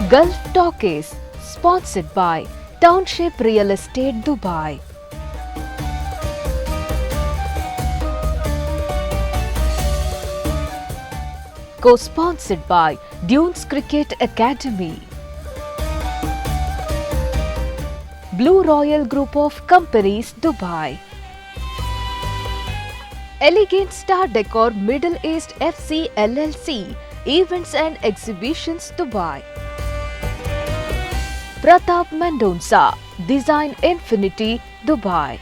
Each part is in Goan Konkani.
Gulf Talkies, sponsored by Township Real Estate Dubai. Co-sponsored by Dunes Cricket Academy. Blue Royal Group of Companies, Dubai. Elegant Star Decor Middle East FC LLC, Events and Exhibitions Dubai. Pratap Mendonça, Design Infinity, Dubai.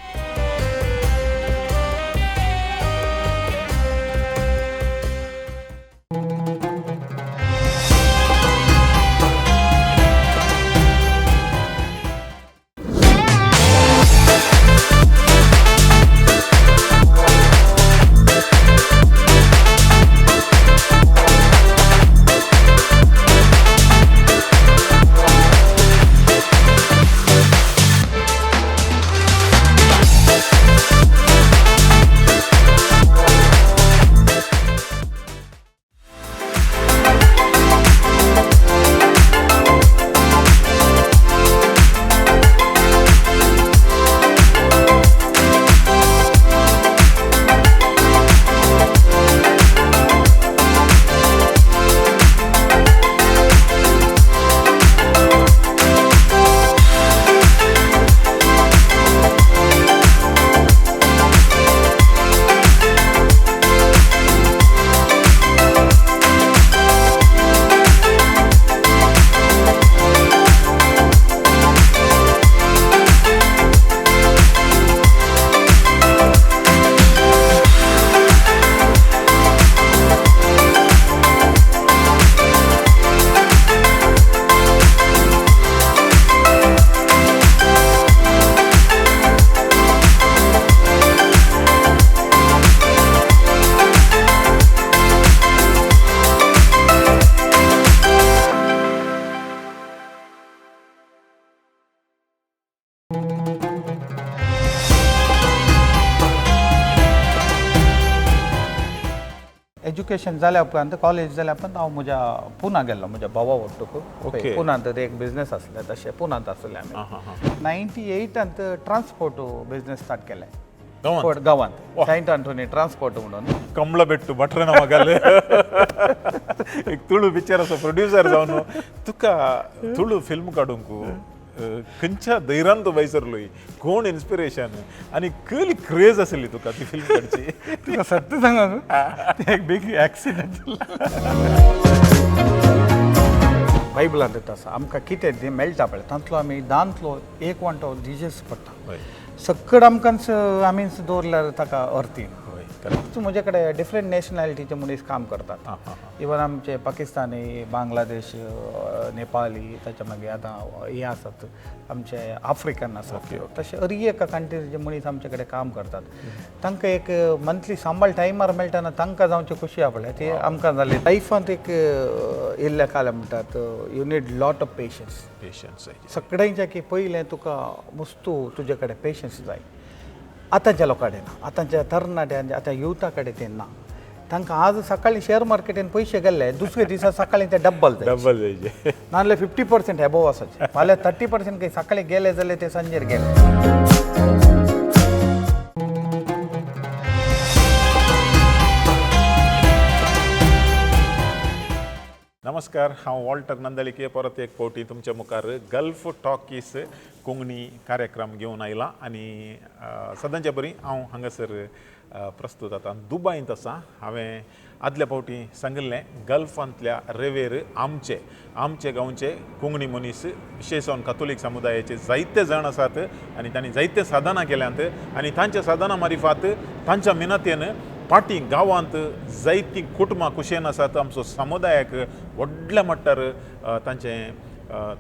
Education जाल्या उपरांत, कॉलेज जाल्या उपरांत हांव म्हज्या पुना गेल्लो म्हज्या भावा वट्टूक. पुनांत एक बिजनेस आसले, तशें पुनांत आसले आमी. 98 त ट्रान्सपोर्ट बिजनेस स्टार्ट केलें. गांवांत? गांवांत, सेंट अंटोनी ट्रान्सपोर्ट म्हणून. कमला बेट्टू भटरना मगाल एक तुळू पिक्चर आसा. प्रोड्युसर जावन तुका तुळू फिल्म काडूंक खंयच्या धैर्यान तूं भायसरलोय? कोण इन्स्पिरेशन आनी कसली क्रेज आसली तुका ती फिल्म काडची? तुका सत्य सांगा, ते एक बीग एक्सिडंट. बायबलांत आसा, आमकां कितें तें मेळटा पळय, तांतलो आमी दांतलो एक वांटो दिजेच पडटा. सक्कड आमकांच आमीच दवरल्यार ताका अर्थी. हय करेक्ट म्हजे कडेन डिफरंट नॅशनॅलिटीचे मनीस काम करतात. आं हां इवन आमचे पाकिस्तानी, बांगलादेश, नेपाळी, ताच्या मागीर आतां हे आसात आमचे आफ्रिकन आसात. तशें हर एका कंट्रीचे मनीस आमचे कडेन काम करतात. तांकां एक मंथली सांबाळ टायमार मेळटा ना, तांकां जावची खुशी पळय ती आमकां जाली. लायफांत एक इल्ल्या काल म्हणटात, you need lot of patience. Patience. सगळ्यांच्या की पयलें तुका वस्तू तुजे कडेन पेशन्स जाय. आतांच्या लोकां कडेन ना, आतांच्या तरणाट्यांच्या, आतां युथा कडेन तें ना. तांकां आज सकाळी शेअर मार्केटीन पयशे गेल्ले, दुसऱ्या दिसा सकाळी ते डब्बल जाय. डबल जायचे. नाजाल्यार 50% एबोव आसाचे. फाल्यां 30% काही सकाळी गेले जाल्यार ते सांजेर गेले. नमस्कार, हांव वॉल्टर नंदलिके परत एक फावटी तुमच्या मुखार गल्फ टॉकीस कोंकणी कार्यक्रम घेवन आयला आनी सदांच्या बरी हांव हांगासर प्रस्तूत आतां दुबायंत आसा. हांवें आदल्या फावटी सांगिल्लें, गल्फांतल्या रेवेर आमचे आमचे गांवचे कोंकणी मनीस, विशेश जावन कथोलीक समुदायाचे जायते जाण आसात आनी तांणी जायते साधनां केल्यांत आनी तांच्या साधनां मारिफात, तांच्या मिनतेन पाटी गांवांत जायतीं कुटुंबां खुशयेन आसात. आमचो समुदायाक व्हडल्या मट्टार तांचें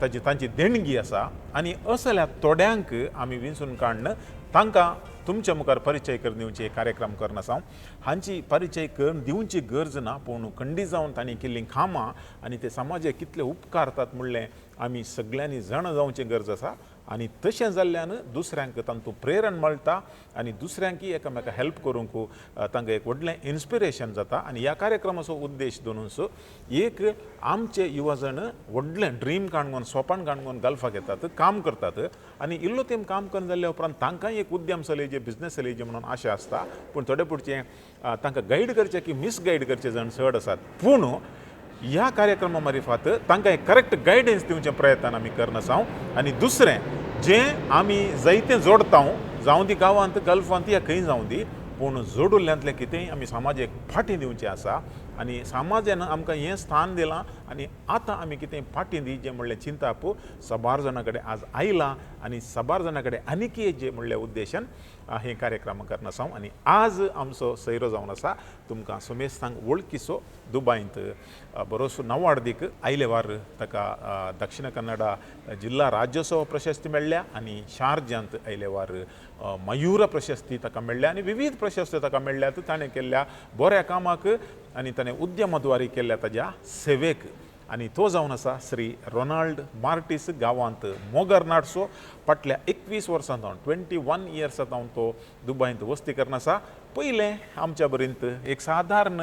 ताची तांची देणगी आसा आनी असल्या थोड्यांक आमी विंचून काडून तांकां तुमच्या मुखार परिचय करून दिवचे कार्यक्रम करून आसा. हांची परिचय करून दिवची गरज ना, पूण खंडी जावन तांणी केल्लीं कामां आनी ते समाजाक कितले उपकारतात म्हणलें आमी सगळ्यांनी जाणा जावची गरज आसा. आनी तशें जाल्ल्यान दुसऱ्यांक तांतूं प्रेरण मेळटा आनी दुसऱ्यांकय एकामेका हेल्प करूंक तांकां एक व्हडलें इन्स्पिरेशन जाता. आनी ह्या कार्यक्रमाचो उद्देश दोनूच, एक आमचे युवा जण व्हडलें ड्रीम काणून स्वपन काणून गल्फाक येतात, काम करतात आनी इल्लो तेम काम करून जाल्ल्या उपरांत तांकांय एक उद्यम चलयचे, बिजनेस चलयचे म्हणून आशा आसता. पूण थोडे पुढचे तांकां गायड करचे की मिसगायड करचे जण चड आसात. पूण ह्या कार्यक्रमा मारिफात तांकां एक करेक्ट गायडन्स दिवचे प्रयत्न आमी करना आसा. आनी दुसरें जें आमी जायतें जोडता, जावं दी गांवांत, गल्फांत या खंय जावं दी, पूण जोडिल्ल्यांतलें कितेंय आमी समाजेक फाटीं दिवचें आसा. आनी समाजान आमकां हें स्थान दिलां आनी आतां आमी कितें फाटीं दिवचें म्हणलें चिंताप साबार जाणां कडेन आज आयलां आनी साबार जाणां कडेन आनीकय जे म्हणल्या उद्देशान हे कार्यक्रम करना आसा. आनी आज आमचो सैरो जावन आसा तुमकां सुमेस्तांक वळखीचो दुबायंत बरोसो नवार्दीक आयले वार ताका दक्षिण कन्नडा जिल्ला राज्योत्सव प्रशस्ती मेळ्ळ्या आनी शारजांत आयले वार मयूर प्रशस्ती ताका मेळ्ळ्या आनी विविध प्रशस्ती ताका मेळ्ळ्यात ताणें केल्ल्या बऱ्या कामाक आनी ताणें उद्यमद्वारे केल्ल्या ताज्या सेवेक. आनी तो जावन आसा श्री रोनाल्ड मार्टीस, गांवांत मोगर नाडसो. फाटल्या 21 वर्सां जावन, 21 इयर्सां जावन तो दुबायंत वस्ती करून आसा. पयलें आमच्या बरींत एक सादारण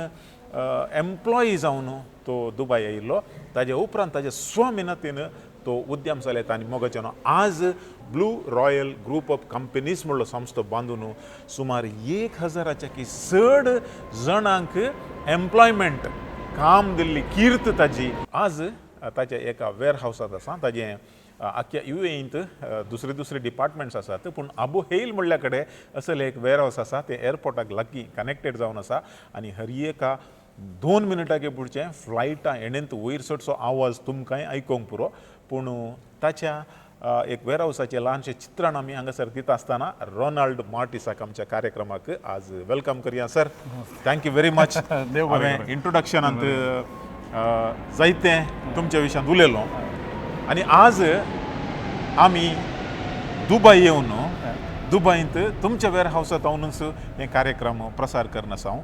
एम्प्लॉई जावन तो दुबाय आयिल्लो. ताजे उपरांत ताजे स्वमिनतीन तो उद्यम चलयता आनी मोगाच्यान आज blue royal group of companies म्हणलो संस्थो बांदून सुमार 1000च्या की चड जाणांक एम्प्लॉयमेंट काम दिल्ली कीर्त ताजी. आज ताच्या एका वेअर हावसांत आसा. ताजें आख्या युएईंत दुसरे दुसरे डिपार्टमेंट्स आसात, पूण आबू हेल म्हणल्या कडेन असले एक वेअर हावस आसा, तें एअरपोर्टाक लागीं कनेक्टेड जावन आसा. आनी हर एका 2 मिनटां पुढचें फ्लायटा येणेंत वयर चडसो आवाज तुमकांय आयकूंक पुरो. पूण ताच्या एक वेअर हावसाचें ल्हानशें चित्रण आमी हांगासर दिता आसतना रोनाल्ड मार्टिसाक आमच्या कार्यक्रमाक आज welcome करया. Sir, thank you very much. हांवें इंट्रोडक्शनांत जायतें तुमच्या विशयांत उलयलो आनी आज आमी दुबय येवन दुबयंत तुमच्या वेअर हावसांत हांवूच हे कार्यक्रम प्रसार करना आसा.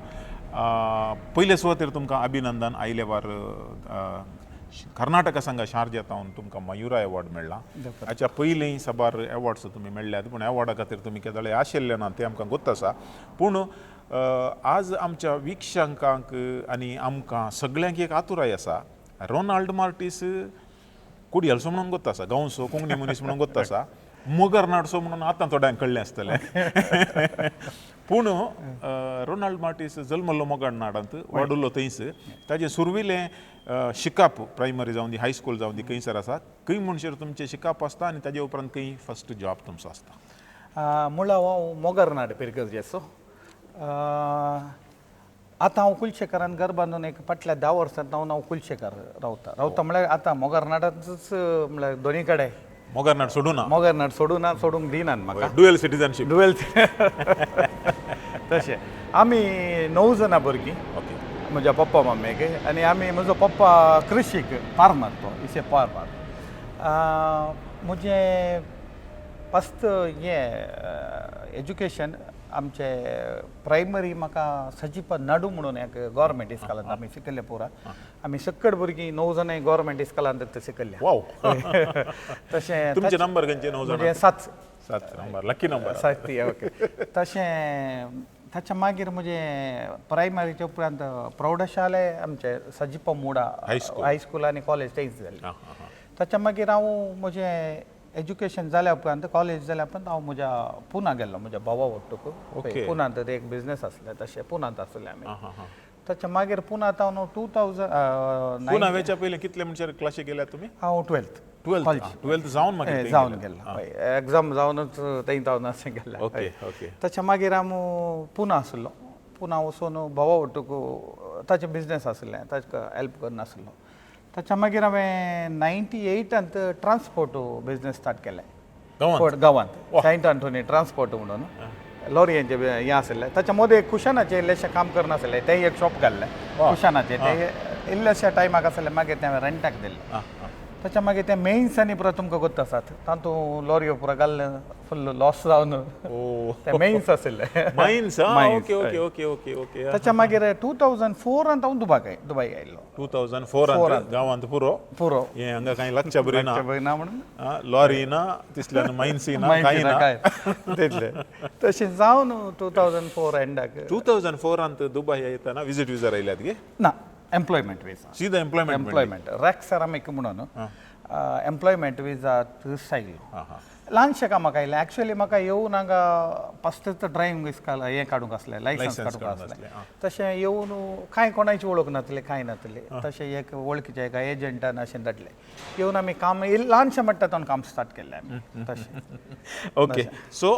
पयले सुवातेर तुमकां अभिनंदन. आयले वार कर्नाटका संघ शारजा जावन तुमकां मयुरा एवॉर्ड मेळ्ळा. हाच्या पयलीं साबार एवॉर्ड्स तुमी मेळ्ळ्यात, पूण एवॉर्डा खातीर तुमी केदळे आशिल्ले ना तें आमकां गोत्त आसा. पूण आज आमच्या वीक्षकांक आनी आमकां सगळ्यांक एक आतुराय आसा. रोनाल्ड मार्टीस कुडयलसो म्हणून गोत्त आसा, गांवचो कोंकणी मनीस म्हणून गोत्त आसा, मोगर नाडसो म्हणून आतां थोड्यांक कळ्ळें आसतलें. पूण रोनाल्ड मार्टीस जल्मल्लो मोगरनाडांत, वाडुल्लो थंयच. ताजें सुरविलें शिकाप प्रायमरी जावं दी, हायस्कूल जावं दी, खंयसर आसा, खंय म्हणसर तुमचें शिकाप आसता आनी ताजे उपरांत खंय फर्स्ट जॉब तुमचो आसता? मुळाव हांव मोगरनाड पिरगर्जेचो. आतां हांव कुलशेखरान घर बांदून एक फाटल्या 10 वर्सां जावन हांव कुलशेखर रावता. रावता म्हळ्यार आतां मोगरनाडांतच, म्हळ्यार दोनी कडेन. मोगरनाड सोडूं ना? मोगरनाड सोडूं ना, सोडूंक दिनात म्हाका. Dual citizenship. Dual. तशें आमी 9 जाणां भुरगीं. म्हज्या पप्पा मम्मीक आनी आमी, म्हजो पप्पा कृशीक फार्मर, तो is a farmer. म्हजें फस्ट हें एज्युकेशन आमचे प्रायमरी म्हाका सजीपा नाडू म्हणून एक गोवोरमेंट इस्कॉलांत आमी शिकयल्ले पुरा. आमी सक्कड भुरगीं 9 जाणां गोवोरमेंट इस्कॉलांत शिकयल्ले. वाव. तशें तुमचे नंबर खंयचे 9 जाणां? म्हणजे 7. 7 नंबर, लकी नंबर. 7, ओके. तशें ताच्या मागीर म्हजें प्रायमरीच्या उपरांत प्रौढशाले आमचे सजीपा मुडा हायस्कूल. हायस्कूल आनी कॉलेज थंयच जालें. ताच्या मागीर हांव म्हजें एज्युकेशन जाल्या उपरांत, कॉलेज जाल्या उपरांत हांव म्हज्या पुना गेल्लो म्हज्या भावा वट्टूक. पुनांत ते एक बिजनेस आसले, तशें पुनांत आसले आमी. ताच्या मागीर पुनांत हांव 2009 पुना वेच्या पयलीं कितले म्हणचे क्लासीक गेल्यात तुमी? हांव 12th. 12th. 12th जावन मागीर थंय जावन गेले. गेल्लो, हय, एग्जाम जावनच थंय जावन अशें गेल्लें. ओके ओके ताच्या मागीर आमी पुना आसलो. पुना वचून भावा वट्टूक ताचें बिजनेस आसलें, ताका हेल्प करून आसलो. ताच्या मागीर हांवें 98आंत ट्रान्सपोर्ट बिजनेस स्टार्ट केलें. गांवांत? गांवांत सेंट आंटोनी ट्रान्सपोर्ट म्हणून लॉरयांचें हें आसलें. ताच्या मदें एक कुशनाचें इल्लेशें काम करनासलें, तें एक शॉप घाल्लें कुशनाचें. तें इल्लेशा टायमाक आसलें, मागीर तें हांवें रेंटाक दिलें. ताच्या मागीर ते मेन्स आनी पुरा तुमकां गोत्त आसात तातूंत लॉरयो पुरा घाल्ले फुल्ल लॉस जावन ओ ते मेन्स आशिल्ले. Mines. Mines, okay okay हय. ओके ओके ओके ताच्या मागीर 2004 हांव दुबाय दुबय आयिल्लो. 2004 गांवांत पुरो. पुरो. हें हांगा कांय लागच्या बरी ना. लागच्या बरी ना म्हणून. आ, लॉरी ना तिसल्यान मायन्सी ना माहिती कांय ना ना. काय तितलें तशें जावन 2004 एंडाक. 2004 दुबय येताना विजीट विजार आयल्यात गे? ना, एम्प्लॉयमेंट विजा. सीधा एम्प्लॉयमेंट. एम्प्लॉयमेंट रॅक सेरामीक म्हणून एम्प्लॉयमेंट विजा थंयच आयलो. हां हां ल्हानशें कामाक आयलें. एक्चुअली म्हाका येवन हांगा फस्टच ड्रायव्हिंग इस्काल हें काडूंक आसलें, लायसन्स लायसन्स काडूंक काडूंक आसलें. आसलें. तशें येवन कांय कोणाची वळख नासली, कांय नासली. तशें एक वळखीच्या एका एजंटान अशें धाडलें. येवन आमी काम ल्हानशें म्हणटा तातूंत काम स्टार्ट केल्लें आमी तशें. ओके, सो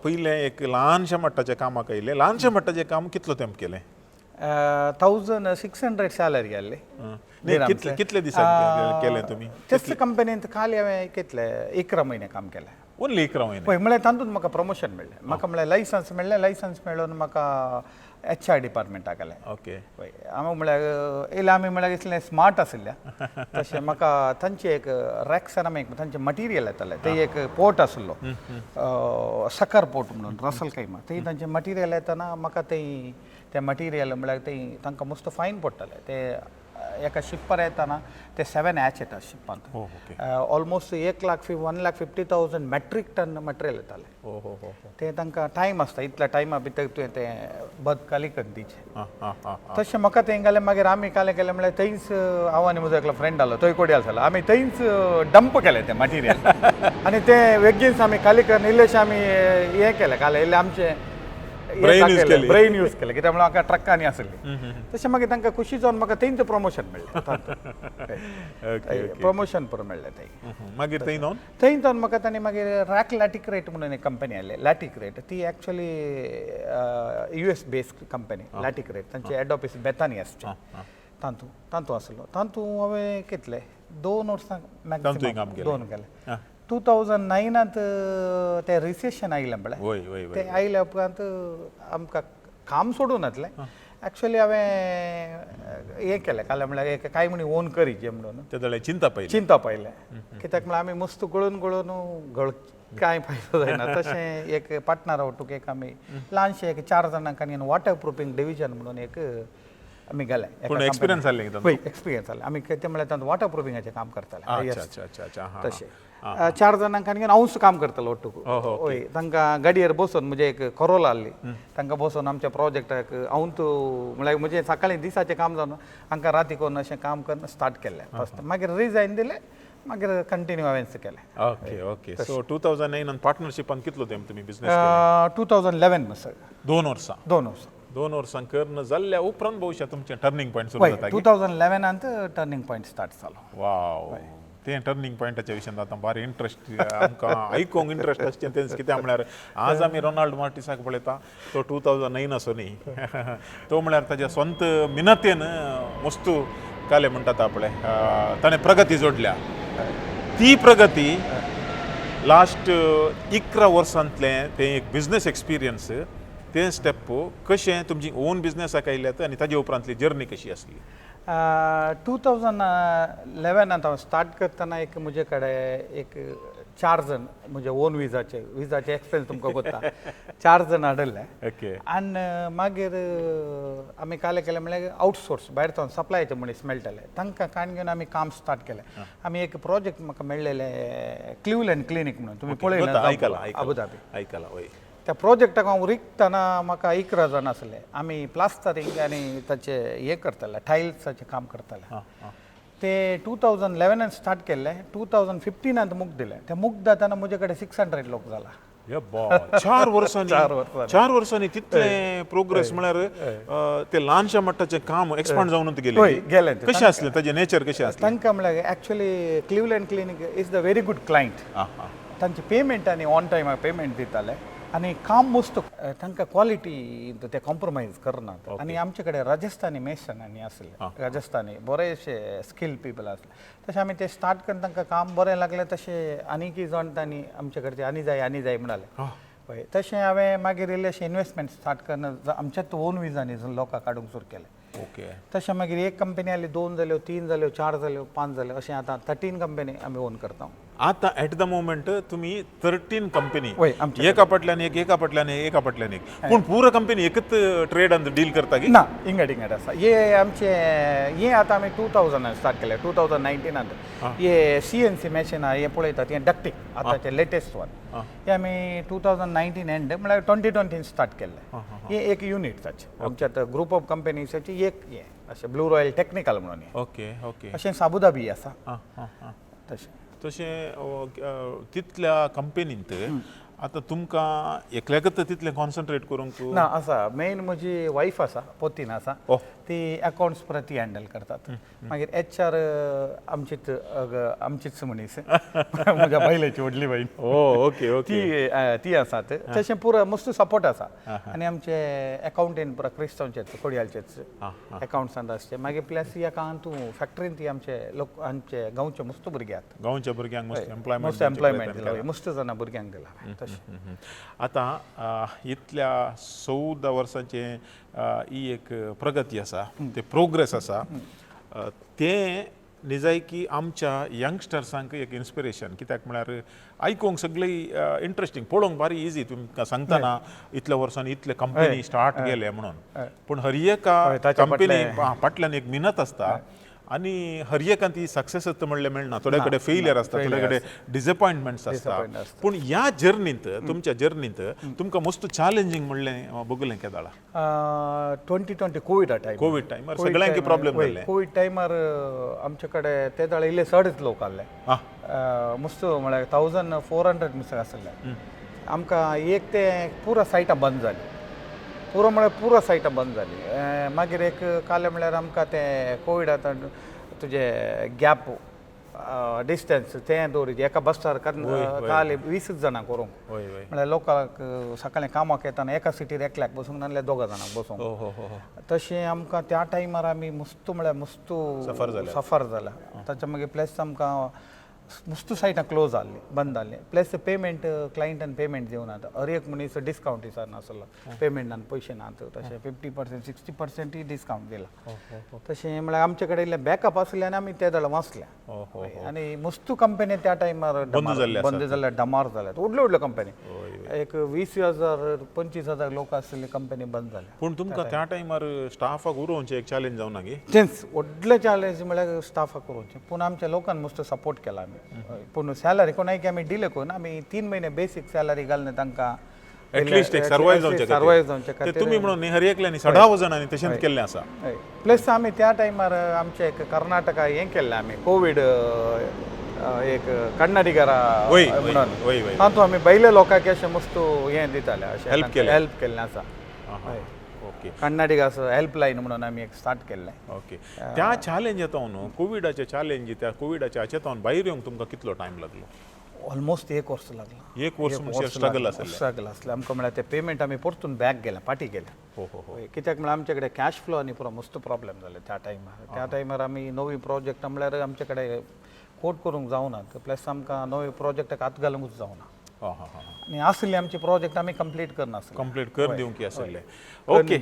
पयलें एक ल्हानशें मट्टाचें कामाक आयलें. ल्हानशें मट्टाचें काम कितलो तेंप केलें? 1600 सॅलरी आसली. नाही, कितले कितले दिसांनी केलें तुमी? तेच कंपनींत खाली हांवें कितले 11 म्हयने काम केलें. ओन्ली 11 म्हयने? पळय म्हळ्यार तातूंत म्हाका प्रमोशन मेळ्ळें. म्हाका म्हळ्यार लायसन्स मेळ्ळें. लायसन्स मेळून म्हाका एच आर डिपार्टमेंटाक घालें. पळय हांव म्हळ्यार येयलें आमी म्हळ्यार इतलें स्मार्ट आशिल्ल्या तशें म्हाका तांचे एक रॅक्स एक तांचें मटिरियल येतालें. ते एक पोर्ट आशिल्लो सकर पोर्ट म्हणून रसल कैमा, थंय तांचें मटिरियल येतना म्हाका थंय तें मटिरियल म्हळ्यार थंय तांकां मस्त फायन पडटालें. ते एका शिप्पार येताना ते 7 हॅच येता शिप्पांत. हो okay almost 1 lakh 1,50,000 metric ton material येतालें. हो हो हो ते तांकां टायम आसता, इतल्या टायमा भितर तुवें तें बद खाली करून दिवचें. हां हां हां तशें म्हाका थंय घालें. मागीर आमी कालें केलें म्हळ्यार थंयच हांव आनी म्हजो एकलो फ्रेंड आसलो, तोय कोडयाल जालो. आमी थंयच डंप केलें तें मटिरियल आनी तें बेगीनच आमी खाली करून इल्लेशें आमी हें केलें कालें इल्लें आमचें Brain use केली. ब्रेन यूज केलें कित्याक म्हळ्यार म्हाका ट्रकांनी आसली. तशें मागीर तांकां खुशी जावन म्हाका थंयच प्रमोशन मेळ्ळें. ओके ओके प्रमोशन पुरो मेळ्ळें थंय. मागीर थंय नोन थंय जावन म्हाका तांणी मागीर रॅक लॅटिक्रेट म्हणून एक कंपनी आयली, लॅटिक्रेट. ती actually US based company Laticrete. तांचे हेड ऑफिस बेतानी आसचें. तातूंत तातूंत आसलो. तातूंत हांवें कितले 2 वर्सां तातूंय काम मॅक्सिमम केलें. 2 केलें. 2009 तें रिसेशन आयलें पळय, वय वय वय तें आयल्या उपरांत आमकां काम सोडूं नासलें. एक्चुअली हांवें हें केलें काल म्हळ्यार एक कांय म्हणी ओन करी जें म्हणून ते जाल्यार चिंता पयली चिंता पयलें कित्याक म्हळ्यार आमी मस्त गळून गळून गळ कांय फायदो जायना. तशें एक पार्टनर वटूक एक आमी ल्हानशें एक 4 जाणांक आनी वॉटर प्रुफींग डिविजन म्हणून एक आमी गेले. पूण एक्सपिरियन्स आसलें तांचो? पळय एक्सपिरियन्स आसलें. आमी कितें म्हळ्यार तातूंत वॉटर प्रुफिंगाचें काम करताले. अच्छा अच्छा अच्छा अच्छा हां तशें 4 जाणांक आनी हांवूच काम करतालो ಒಟ್ಟುಗು. हय, तांकां गाडयेर बसोवन म्हजे एक करोला आहली, तांकां बसोवन आमच्या प्रोजेक्टाक हांवूच म्हळ्यार म्हजें सकाळीं दिसाचें काम जावन हांकां राती करून अशें काम करून स्टार्ट केल्लें फस्ट. मागीर रिजायन दिलें, मागीर कंटिन्यू हांवेंच केलें. ओके ओके, सो 2009 पार्टनरशिपान कितलो तेंप तुमी बिझनेस? 2011 सर. 2 वर्सां. 2 वर्सां. 2 वर्सां करून जाल्ल्या उपरांत भविष्य तुमचें टर्निंग पॉयंट सुरू हय, जाता. 2011 टर्निंग पॉयंट स्टार्ट जालो. वाव, तें टर्निंग पॉयंटाच्या विशयान आतां भारी इंट्रस्ट आमकां आयकूंक इंट्रस्ट आसचें तेंच. कित्याक म्हळ्यार आज आमी रोनाल्ड मार्टिसाक पळयता, तो 2009 आसो न्ही, तो म्हळ्यार ताज्या स्वंत मिनतेन वस्तू काले म्हणटात पळय, ताणें प्रगती जोडल्या. ती प्रगती लास्ट 11 वर्सांतलें तें एक बिजनेस एक्सपिरियन्स, तें स्टेप कशें तुमची ओन बिजनेसाक आयल्यात आनी ताजे उपरांतली जर्नी कशी आसली? 2011 हांव स्टार्ट करतना एक म्हजे कडेन एक 4 जण म्हजे ओन विजाचे विजाचे एक्सपिरियन्स तुमकां कोत्ता 4 जण हाडिल्ले. आनी मागीर आमी काले केलें म्हळ्यार आउटसोर्स भायर सावन सप्लायचे मनीस मेळटाले, तांकां काण घेवन आमी काम स्टार्ट केलें. आमी एक प्रोजेक्ट म्हाका मेळ्ळेलें क्लिवलँड क्लिनीक म्हणून तुमी पळयलें आयकलां. अबुधाबी. आयकलां, वय. त्या प्रोजेक्टाक हांव रिकतना म्हाका 11 जाण आसले. आमी प्लास्टरींग आनी ताचे हें करताले, टायल्साचें काम करताले. ते 2011 स्टार्ट केल्लें, 2015 मुख दिलें. ते मुख जातना म्हजे कडेन 600 लोक जाला. 4 वर्सांनी? 4 वर्सांनी. 4 वर्सांनी तितले प्रोग्रेस म्हळ्यार ते ल्हानशा मट्टाचें काम एक्सपांड जावन गेलें. हय, गेलें तें. कशें आसलें ताजें नेचर कशें आसलें? तांकां म्हळ्यार actually Cleveland Clinic is the very good client. तांचे पेमेंट आनी ऑन टायमार पेमेंट दिताले आनी काम मस्त, तांकां क्वॉलिटी ते कॉम्प्रोमायज करनात. आनी आमचे कडेन राजस्थानी मेसन आनी आसले, राजस्थानी बरेचशे स्किल पिपल आसले. तशें आमी ते स्टार्ट करून तांकां काम बरें लागलें. तशें आनीकय जाण तांणी आमचे कडचे आनी जाय आनी जाय म्हणाले. हय, तशें हांवें मागीर इल्लेशें इनवेस्टमेंट स्टार्ट करून आमच्याच ओन विजांनी लोकांक काडूंक सुरू केलें. ओके. तशें मागीर एक कंपनी आसली, दोन जाल्यो, तीन जाल्यो, चार जाल्यो, पांच जाल्यो, अशें आतां 13 कंपनी आमी ओन करता. आतां एट the moment तुमी 13 कंपनी? वय, आमचे. एका फाटल्यान एक, एका फाटल्यान एक, एका फाटल्यान एक. पूण पुरो कंपनी एकच ट्रेडान डील करता की? ना, इंगड इंगड आसा. हे आमचे हे आतां आमी 2000 स्टार्ट केले, 2019. हे सीएनसी मॅशीन हे पळयतात, हे डक्टींग आतांचे लेटेस्ट वन. हे आमी 2019 एंड म्हळ्यार 2020 स्टार्ट केल्ले. हे एक युनीट ताचें, आमच्या ग्रुप ऑफ कंपनीजाची एक हें अशें, ब्लू रॉयल टेक्निकल म्हणून हें. ओके ओके अशें आबुधाबी आसा. आं आं आं तशें. तशें तितल्या कंपनींत आतां तुमकां एकल्याकच तितलें कॉन्सन्ट्रेट करूंक? ना, आसा, मेन म्हजी वायफ आसा, पोतीन आसा. ती अकाउंट्स परत ती हँडल करतात. मागीर एच आर आमचीच आमचीच मनीस, म्हज्या बायलेची व्हडली बहीण. ओ ओके ओके ती ती आसात. तशें पुरो मस्त सपोर्ट आसा. आनी आमचे अकाउंटंट पुरो क्रिस्तांवचेच, कोडयालचेच अकाउंट्सान आसचे. मागीर प्लस ह्या तूं फॅक्टरीन ती आमचे लोक, आमचे गांवचे मस्त भुरगे आहात. गांवच्या भुरग्यांक मस्त एम्प्लॉयमेंट. मस्त एम्प्लॉयमेंट दिला, मस्त जाणां भुरग्यांक दिला तशें. आतां इतल्या 14 वर्सांचे ही एक प्रगती आसा, ते प्रोग्रेस आसा, तें निजायकी आमच्या यंगस्टर्सांक एक इन्स्पिरेशन. कित्याक म्हळ्यार आयकूंक सगळी इंट्रस्टींग, पळोवंक बारी इजी तुमकां सांगतना इतल्या वर्सांनी इतले कंपनी स्टार्ट केले म्हणून. पूण हर एका ताच्या कंपनी फाटलें फाटल्यान एक मिनत आसता आनी हर एकान ती सक्सेस म्हणलें मेळना. थोड्या कडेन फेलियर आसता, थोड्या कडेन डिसअपॉयंटमेंट्स आसता. Disappoint आसता. पूण ह्या जर्नींत, तुमच्या जर्नींत तुमकां मस्त चॅलेंजींग म्हणलें भोगलें केदाळा? 2020 कोविडा टायम. कोवीड टायमार सगळ्यांक प्रॉब्लेम जाल्ले. कोवीड टायमार आमचे कडेन ते दाळे इल्ले चडच लोक आहले. मस्त म्हळ्यार 1400 मिसळ आसले आमकां. एक ते पुरो सायटां बंद जाली, पुरो म्हळ्यार पुरो सायटां बंद जाली. मागीर एक कालें म्हळ्यार आमकां तें कोवीड आतां तुजें गॅप डिस्टन्स तें दवरिजे एका बसर काल 20 जाणां करूंक. वय वय म्हळ्यार लोकांक सकाळीं कामाक येताना एका सिटीर एकल्याक बसूंक, नाल्यार दोगां जाणांक बसूंक. हो हो हो हो. तशें आमकां त्या टायमार आमी मस्त म्हळ्यार मस्त सफर जाले. सफर जाला. ताच्या मागीर प्लस आमकां मस्त सायटां क्लोज जाल्लीं, बंद जाल्लीं. प्लस पेमेंट, क्लायंटान पेमेंट दिवना. हर एक मनीस डिस्कावंट दिसना नासलो, पेमेंटान पयशे नात. तशें 50%, 60%य डिस्कावंट दिला. तशें म्हळ्यार आमचे कडेन इल्लें बॅकअप आसलें आनी आमी ते दळ वाचले. हो हो आनी मस्त कंपनी त्या टायमार बंद जाल्ले. बंद जाल्ले, डमार जाले. व्हडल्यो व्हडल्यो कंपनी, एक 20,000, 25,000 लोक आसलेली कंपनी बंद जाल्या. पूण तुमकां त्या टायमार स्टाफाक उरोवचें एक चॅलेंज जावना गी? तेंच व्हडलें चॅलेंज म्हळ्यार स्टाफाक करूचें. पूण आमच्या लोकान मस्त सपोर्ट केला आमी. पूण सॅलरी कोणाक आमी डिले करून आमी 3 म्हयने बेसीक सॅलरी घालून तांकां एटलिस्ट एक सर्वायव जावचे. सर्वायव जावचे. ते तुमी म्हणून न्ही, हर एकल्यांनी सडाव जाणांनी तशेंच केल्लें आसा. प्लस आमी त्या टायमार आमचे एक कर्नाटका हें केल्लें आमी, कोवीड एक कन्नडिगरा वय, वय, म्हणून. वय, वय. तातूंत आमी बैले लोकांक अशें मस्त हें दिताले अशें. Help केलें. हेल्प केल्लें आसा. हय. कन्नडिगास हेल्पलायन म्हणून आमी एक स्टार्ट केल्लें. ओके, त्या चॅलेंज येता न्हू, कोविडाचे चॅलेंज, त्या कोविडाच्या हाचे भायर येवंक तुमकां कितलो टायम लागलो? ऑलमोस्ट एक वर्स लागला. एक वर्स म्हणजे स्ट्रगल आसलें. स्ट्रगल आसलें आमकां. म्हळ्यार ते पेमेंट आमी परतून बॅक गेले, फाटीं गेले. हो हो हो हय, कित्याक म्हळ्यार आमचे कडेन कॅश फ्लो आनी पुरो मस्त प्रॉब्लेम जाले त्या टायमार. त्या टायमार आमी नवी प्रोजेक्ट म्हळ्यार आमचे कडेन कोट करूंक जावना, प्लस आमकां नवे प्रोजेक्टाक हात घालूंकच जावना. हां हां हां आनी आसली आमची प्रोजेक्ट आमी कंप्लीट करनासले. कंप्लीट कर दिवंक आसले. ओके,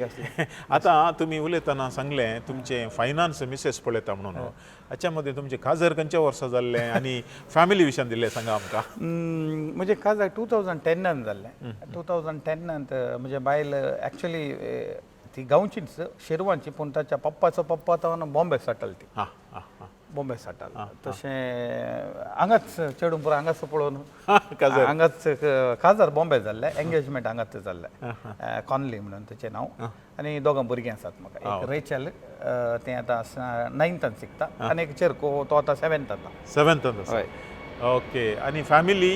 आतां तुमी उलयतना सांगलें तुमचें फायनान्स मिसेस पळयता म्हणून. हाच्या मदीं तुमचें काजर खंयच्या वर्सा जाल्लें आनी फॅमिली विशयान दिल्लें सांगा आमकां. म्हणजे काजार 2010 जाल्लें. 2010 म्हजे बायल एक्चुली ती गांवचीच, शेरवांची, पूण ताच्या पप्पाचो पप्पा तो बॉम्बे सेटल ती. हां हां हां बॉम्बे सेटल. तशें हांगाच चेडूं पुरो हांगाच पळोवन काजार. हांगाच काजार बॉम्बे जाल्लें, एंगेजमेंट हांगाच जाल्लें. कॉनली म्हणून ताचें नांव. आनी दोगां भुरगीं आसात म्हाका. एक रेचल, तें आतां नायन्थान शिकता, आनी एक चेरको, तो आतां सेवेंथान. सेवन्थान आसा. ओके, आनी फॅमिली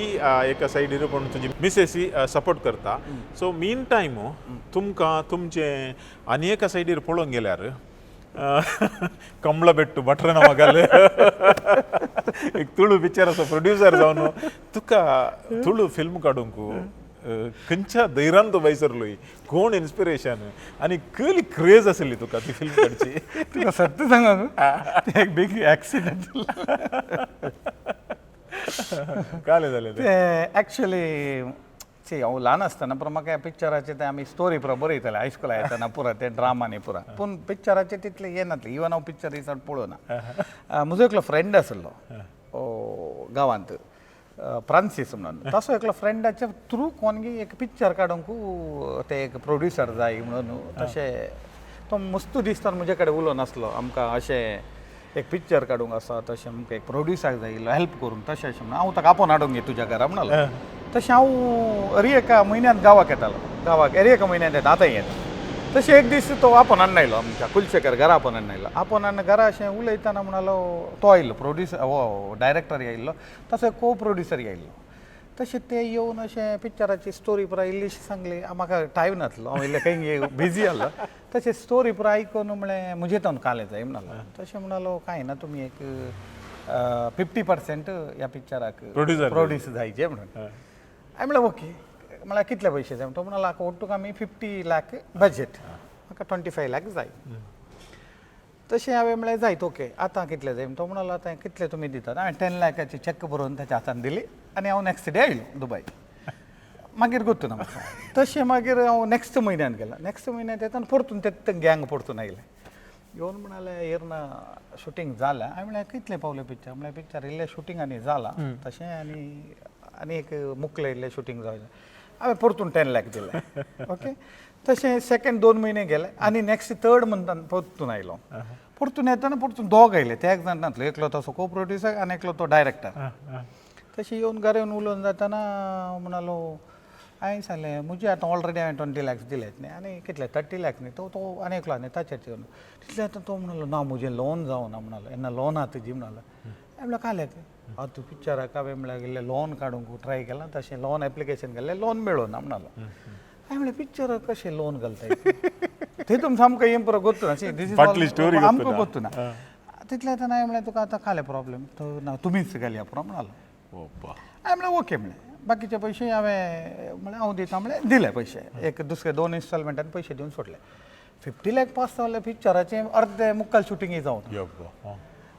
एका सायडीर, पूण तुजी मिसेसी सपोर्ट करता. सो मीन टायम तुमकां तुमचें आनी एका सायडीर पळोवंक गेल्यार कमला बेट्टू भटरना मगाल एक तुळू पिक्चराचो प्रोड्युसर जावन तुका तुळू फिल्म काडूंक खंयच्या धैर्यान तूं भायसरलोय, कोण इन्स्पिरेशन आनी कसली क्रेज आसली तुका ती फिल्म काडची? तुका सत्य सांगा, ते एक बीग एक्सिडंट. काले जालें ते? ते एक्चुली सी, हांव ल्हान आसतना पुरो म्हाका ह्या पिक्चराचे ते आमी स्टोरी पुरो बरयताले हायस्कुला येतना पुरो ते ड्रामांनी पुरो, पूण पिक्चराचे तितले येनातले. इवन हांव पिक्चर चड पळोवना. म्हजो एकलो फ्रेंड आसलो गांवांत, फ्रांसीस म्हणून. तसो एकलो फ्रेंडाच्या थ्रू कोणगी एक पिक्चर काडूंक ते एक प्रोड्युसर जाय म्हणून. तशें तो मस्त दिसता म्हजे कडेन उलोवन आसलो, आमकां अशें एक पिक्चर काडूंक आसा, तशें आमकां एक प्रोड्युसर जाय इल्लो हेल्प करूंक, तशें अशें म्हणून. हांव ताका आपोवन हाडूंक गे तुज्या घरा म्हणलो. तशें हांव हर एका म्हयन्यांत गांवाक येतालो, गांवाक हर एका म्हयन्यांत येता, आतांय येता. तशें एक दीस तो आपोवन हाडून आयलो, आमच्या कुलशेखर घरा आपोवन हाडून आयलो. आपोवन हाडून घरा अशें उलयतना म्हणलो, तो आयिल्लो प्रोड्युसर, हो डायरेक्टर आयिल्लो, तसो को प्रोड्युसर आयिल्लो. तशें ते येवन अशें पिक्चराची स्टोरी पुराय इल्लीशी सांगली. म्हाका टायम नासलो, हांव इल्लें खंय बिजी आसलो. तशें स्टोरी पुराय आयकून म्हळें, म्हजे तावन कालें जाय म्हणलो. तशें म्हणलो, कांय ना, तुमी एक 50% ह्या पिक्चराक Producer. Produce जायचे म्हणून. हांवें म्हणलें ओके. म्हळ्यार कितले पयशे जाय? तो म्हणलो, ओट्टूक आमी 50 लाख बजेट, म्हाका 25 लाख जाय. तशें हांवें म्हणलें जायत, ओके, आतां कितले जाय? तो म्हणलो, आतां कितले तुमी दितात? हांवें 10 लाखाची चॅक बरोवन ताच्या हातान दिली आनी हांव नॅक्स्ट डे आयलो दुबय. मागीर गोत्तू ना म्हाका. तशें मागीर हांव नॅक्स्ट म्हयन्यान गेलो. नॅक्स्ट म्हयन्यात येतना परतून ते गँग परतून आयले. येवन म्हणाले, येरना शुटींग जालें. हांवें म्हणलें, कितलें पावलें पिक्चर? म्हणल्यार पिक्चर इल्लें शुटींग आनी जालां तशें, आनी आनी एक मुकलें इल्लें शुटींग जावचें. हांवें परतून 10 लाख दिले, ओके. तशें सेकंड 2 म्हयने गेले आनी नॅक्स्ट थर्ड मंथान परतून आयलो. परतून येतना परतून दोग आयले. ते एक जाण नासलो, एकलो तसो को प्रोड्युसर आनी एकलो तो डायरेक्टर. तशें येवन घरा येवन उलोवन जातना म्हणालो, हांवें सांगलें, म्हजे आतां ऑलरेडी हांवें 20 लॅक्स दिलेत न्ही, आनी कितले 30 लॅक्स न्ही. तो तो आनी एकलो आनी ताचेर येवन तितलें. आतां तो म्हणलो, ना, म्हजें लोन जावना म्हणलो, येन्ना लोन आहा तुजी म्हणलो. हांवें म्हणलें, काल्याक हांव तूं पिक्चराक हांवें म्हणल्यार इल्लें लोन काडूंक ट्राय केलां, तशें लोन एप्लिकेशन केल्लें, लोन मेळना म्हणलो. हांवें म्हणलें, पिक्चराक कशें लोन घालताय? तेतून सामकें हें पुरो गोत्तू ना. This is फाटली story आमकां गोत्तू ना. गोत्तू ना. तितलें आतां हांवें म्हणलें, तुका आतां कालें प्रॉब्लेम? तो ना, तुमीच घालया पुरो म्हणलो. ओप्पा. हांवें म्हणलें ओके म्हणलें. बाकीचे पयशे हांवें म्हणलें हांव दिता म्हणलें. दिले पयशे, एक दुसरे दोन इन्स्टॉलमेंटान पयशे दिवन सोडले. 50 लॅक पास जालें पिक्चराचें, अर्दे मुक्काल शुटिंगय जावं. यब्बा.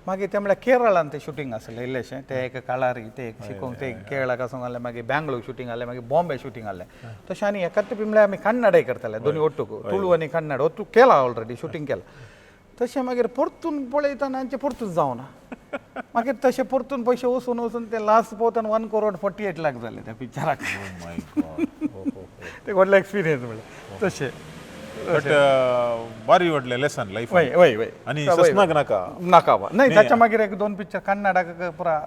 मागीर ते म्हळ्यार केरळान तें शुटींग आसलें इल्लेशें, तें एक काळारी तें एक शिकोवंक ते केरळाक आसूंक आसलें, मागीर बँगलोर शुटींग आसलें, मागीर बॉम्बे शुटींग आसलें. तशें आनी एकाच बी म्हळ्यार आमी कन्नडय करताले, दोनी ओट्टूक, तुळू आनी कन्नड ओट्टूक केला, ऑलरेडी शुटींग केलां. तशें मागीर परतून पळयतना आमचें परतून जावना. मागीर तशें परतून पयशे वचून वचून ते लास्ट पोवतना 1 करोड 48 लाख जाले त्या पिक्चराक. माय गॉड. ते व्हडलें एक्सपिरियन्स म्हणलें तशें. बट बारी व्हडलें लेसन लायफ. वय वय वय आनी ससनाक नाका. नाका बा, नाही. ताच्या मागीर एक दोन पिक्चर कन्नडाक पुरा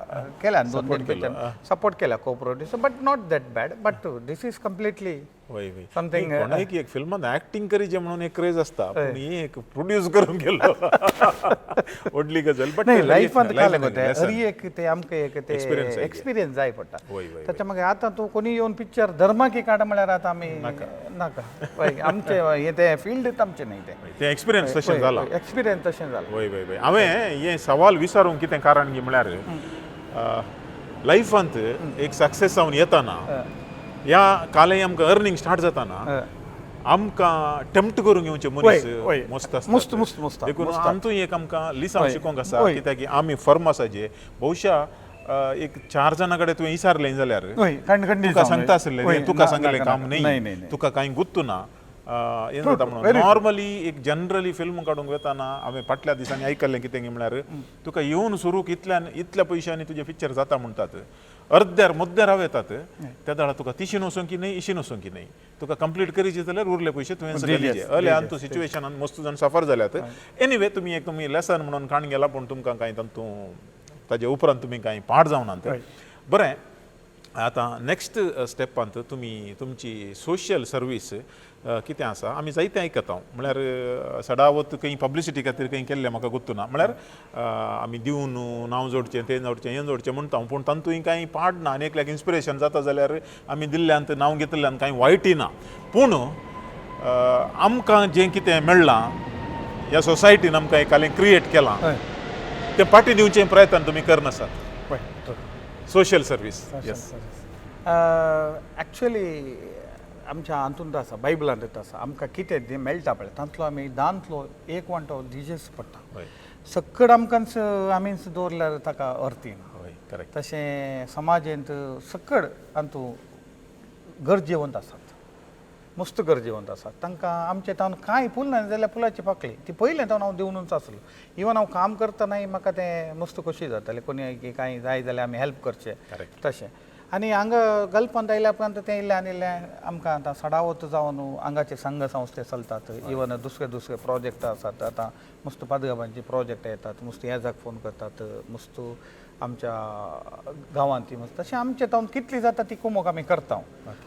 केल्या, दोन तीन पिक्चर सपोर्ट केल्या co producer, but not that bad, but this is completely वय वय something, कोणाक एक फिल्मान ऍक्टिंग करीचे म्हणून एक क्रेज असता, पूण ही एक प्रोड्यूस करून गेलो, व्हडली गजाल. बट नाही, लायफांत कालें गो तें हर एक ते आमकां एक ते Experience जाय. एक्सपिरियन्स जाय पडटा. वय वय ताच्या मागीर आतां तूं कोणी येवन पिक्चर धर्माकी काड म्हळ्यार आतां आमी नाका. वय, आमचें हें तें फिल्ड आमचें न्ही तें. ते एक्सपिरियन्स तशें जाला. एक्सपिरियन्स तशें जाला. वय वय वय हांवें हें सवाल विचारूंक कितें कारण की म्हळ्यार लायफांत एक सक्सेस जावन येताना ह्या कालय आमकां अर्निंग स्टार्ट जाताना आमकां टेम्प्ट करूंक येवचे मनीस वय, वय. मस्त आसतात. मस्त, मस्त, मस्त. देखून मस्त. आमतूय एक आमकां लिसांव शिकोवंक आसा, कित्याक की आमी फर्म आसा जे बहुशा एक चार जाणां कडेन तुवें विचारलें जाल्यार वय, खंड तुका सांगता आसलें, तुका सांगलें काम नाही न्ही, नाही. तुका कांय गुत्तू ना. हें जाता म्हणून very true. Normally एक जनरली फिल्म काडूंक वतना हांवें फाटल्या दिसांनी आयकल्लें कितें म्हळ्यार तुका येवन सुरूक इतल्यान इतल्या पयशांनी तुजें पिक्चर जाता म्हणटात, अर्द्यार मद्द्यार हांव येतात त्या वेळार तुका तिशीन वचूंक की न्ही, इशीन वचूंक की न्ही, तुका कंप्लीट करीचे जाल्यार उरले पयशे तुवें घालीचे. अले आनी तूं सिच्युएशनान मस्त जाण सफर जाल्यात. एनिवे, तुमी एक तुमी लेसन म्हणून काण गेला, पूण तुमकां कांय तातूंत ताजे उपरांत तुमी कांय पाठ जावनात. बरें, आतां नॅक्स्ट स्टेपांत तुमी तुमची सोशल सर्वीस कितें आसा? आमी जायतें आयकता, म्हळ्यार सदावत खंय पब्लिसिटी खातीर खंय केल्लें म्हाका गोत्तू ना. म्हळ्यार आमी दिवन नांव जोडचें, तें जोडचें, हें जोडचें म्हणटा, पूण तातूंय कांय पाड ना आनी एकल्याक इन्स्पिरेशन जाता जाल्यार आमी दिल्ल्यान, नांव घेतिल्ल्यान कांय वायटय ना. पूण आमकां जें कितें मेळ्ळां, ह्या सोसायटीन आमकां एक क्रिएट केलां, तें फाटीं दिवचें प्रयत्न तुमी करनासात. सोशल सर्वीस, येस. एक्चुअली आमच्या हातूंत आसा, बायबलांत आसा, आमकां कितें जें मेळटा पळय तांतलो आमी दांतलो एक वांटो दिजेच पडटा. सक्कड आमकांच आमीच दवरल्यार ताका अर्थ येना. हय करेक्ट तशें समाजेंत सक्कड अंतू गरजेवंत आसात, मस्त गरजेवंत आसात. तांकां आमचे तावन कांय फूल ना जाल्यार फुलाची पाकळी ती पयलें तावन हांव दिवनूच आसलो. इवन हांव काम करतनाय म्हाका तें मस्त खोशी जातालें, कोणी कांय जाय जाल्यार आमी हेल्प करचें तशें. आनी हांगा गल्फांत आयल्या उपरांत तें इल्लें आनी इल्लें आमकां आतां सडावत जावन हांगाचे संघ संस्थे चलतात. इवन दुसरे दुसरे प्रोजेक्ट आसात, आतां मस्त पादगाबांचे प्रोजेक्ट येतात, मस्त येजाक फोन करतात, मस्त आमच्या गांवांत ती मस्त तशें आमचे तावन कितली जाता ती कुमोक आमी करता.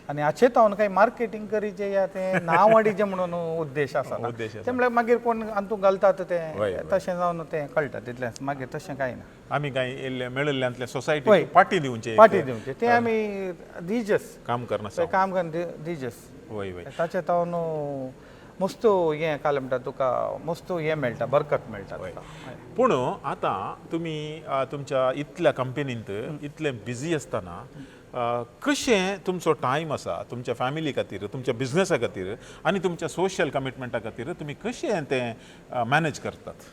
आनी हाचे तावन कांय मार्केटींग करीचें या तें नांव वाडीचें म्हणून उद्देश आसा, उद्देश तें म्हळ्यार मागीर कोण हातूंत घालतात तें तशें जावन तें कळटा तितलेंच, मागीर तशें कांय ना. आमी कांय मेळिल्ल्यांतल्या सोसायटी पाटी दिवचे, पाटी दिवचे ते आमी दिजस काम करना, काम करना दिजस. वय वय ताचे तावन मस्त हें काल म्हणटा तुका मस्त हें मेळटा, बरकत मेळटा. पूण आतां तुमी तुमच्या इतल्या कंपनींत इतले बिजी आसतना कशें तुमचो टायम आसा तुमच्या फॅमिली खातीर, तुमच्या बिजनसा खातीर आनी तुमच्या सोशल कमिटमेंटा खातीर तुमी कशें तें मॅनेज करतात?